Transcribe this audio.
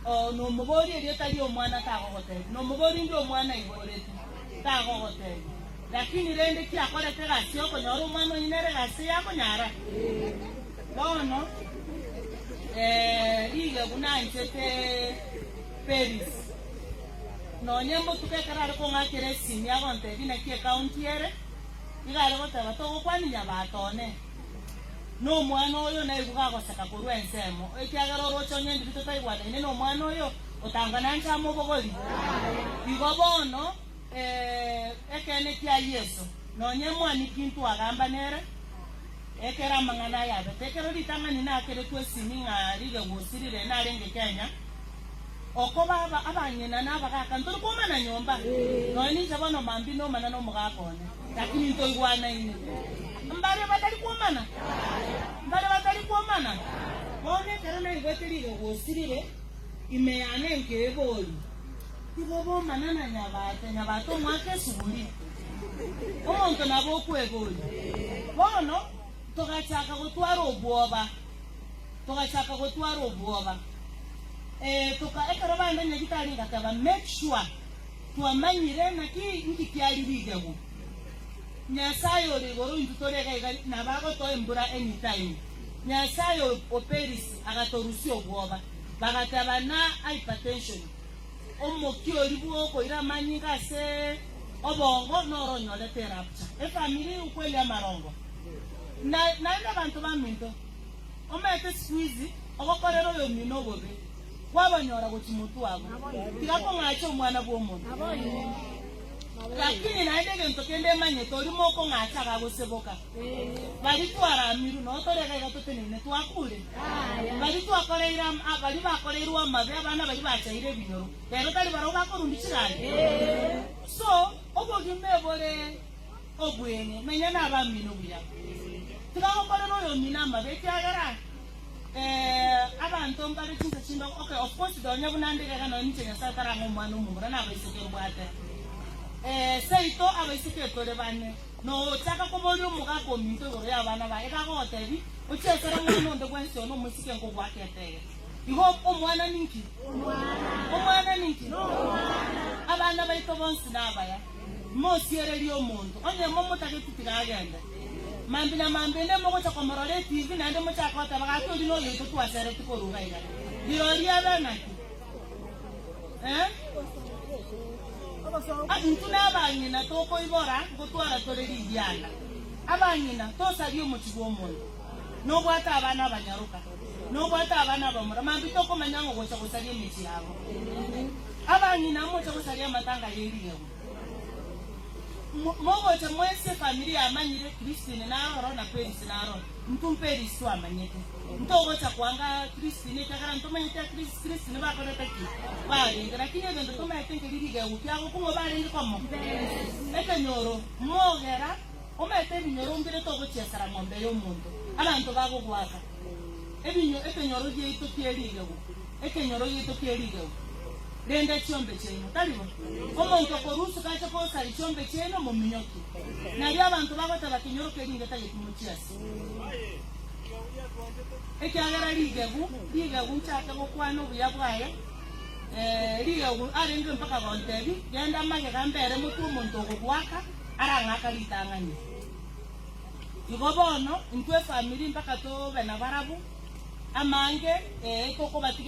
Oo, nomoborie erieta ri'omwana tagogotebia, nomoborie ndi omwana aiboretwe, tagogotebia. Lakini rende ki akorete egasi y'okonyora omwana oyio nere egasi eye akonyara? Bono rigegu nanchete Peris, nonye mbotuko ekero are kong'akera esimi agontebia naki ecounty ere, iga are goteba togokwania nyabato one. Nomwana oyo naigwe gagoseka korwa ensemo, ekiagera oroche onye ndiri totaigwanaine nomwana oyo, otanga nanche amobogori. Igo bono ekeene kia Yeso, nonya emwaniki ntwagamba nere, ekero amang'ana aya abete. Ekero ritang'ani naakeretwe esimi ng'a rigegu osirire narenge Kenya, okoba abang'ina na abagaaka ntori komana nyomba, nonya ninche bono mambia nomana nomogaka one. Lakini ntoigwanaine. Mbare batari kwomana? Mbare batari kwomana? Bono ekero naigwete rigegu osirire ime yane nkeeboria, Igo bomana na Nyabate, Nyabate omwake esuguri? Omonto nabo okweboria. Bono togachaka gotwara obwoba, togachaka gotwara obwoba. Eh, toka ekero bande nyagitari ngateba make sure Twamanyire naki inki kiari rigegu. Nyasae ore igoro intwe tore iga iga nabo agotoa embura anytime. Nyasae o Perisi agatorusia obwoba. Bagateba na hypertension omokia oria bwokoira amanyinga ase obongo noro onyorete erupture. Efamiri ukweli amarongo. Na naende abanto baminto omanyete siku hizi ogokorera oyomino obobe. Kwabanyora gochia motwe abo, tiga kong'acha omwana bw'omonto. Lakini naende egento kende emanyete, oria mokong'acha agagoseboka. Baria twaramirwe, noo tore iga iga toteneine, twakure? Baria twakoreire am- a- baria bakoreirwe amabe, abana baria bachaire ebinyoro, rero tari barabwo bakorundia chigari? So, obogima ebore obweng'e, menya nabamino buya. Tiga gokorera oyomino amabe, ekiagera Abanto mbare chinsa chinde, okay, of course nonya buna nde iga nonya ninche Nyasae tarang'a omwana omomura na abaiseke mbwate. Seito abaiseke tore bane, nochaka koboria omogaka ominto igoro y'abana baye, iga agogotebi, ochiesere mwana onde bwensi one omoiseke nkogoaka etege. Igo omwana ninki? Omwana ninki? Abana baito bonsi nabaya. Mosiererie omonto, onye momotageti tiga agende. Mambia na mambia ende mogocha komorora etibi, naende mochake goteba, Gaki oria noyoito twaseretie korwa iga iga. Rirorio abe naki? Eh? Ah, intwe nabang'ina tokoibora, ngotwara tore rigianda. Abang'ina, tosarie omochie bw'omonto. Nobwate abana abanyaroka, nobwate abana abamura, mambia tokomanya ng'a ogocha gosaria emechie yabo. Abang'ina moche gosaria amatanga ye rigegu. Mogocha mwensi efamiri yamanyire Christine naroro na Peris naroro. Intwe Peris twamanyete. Ntogocha kwanga Christine ekiagera ntomanyete Christine bakorete ki? Barenge. Lakini egento tomaete nkeri rigegu kiago kong'o barenge komo? Ekenyoro mogera omanyete ebinyoro mbire togochiesera ng'ombe yomonto. Abanto bagogoaka. Ebinyo ekenyoro giaito kie rigegu. Ekenyoro giaito kie rigegu. Renda chiombe chiaino, tari bo? Omonto okorusuka ache gosaria chiombe chiaino, mominyokie. Nario abanto bagoteba kenyoro keria ngetageti mochie ase. Ekiagera rigegu, rigegu nchake gokwana obuya bwaye, eh, rigegu arenge mpaka gontebia, Genda magega mbere motwe omonto ogogoaka, arang'aka ritang'ani. Igo bono, intwe efamiri mpaka tobe nabarabwo, amange, ee, tokobatiga.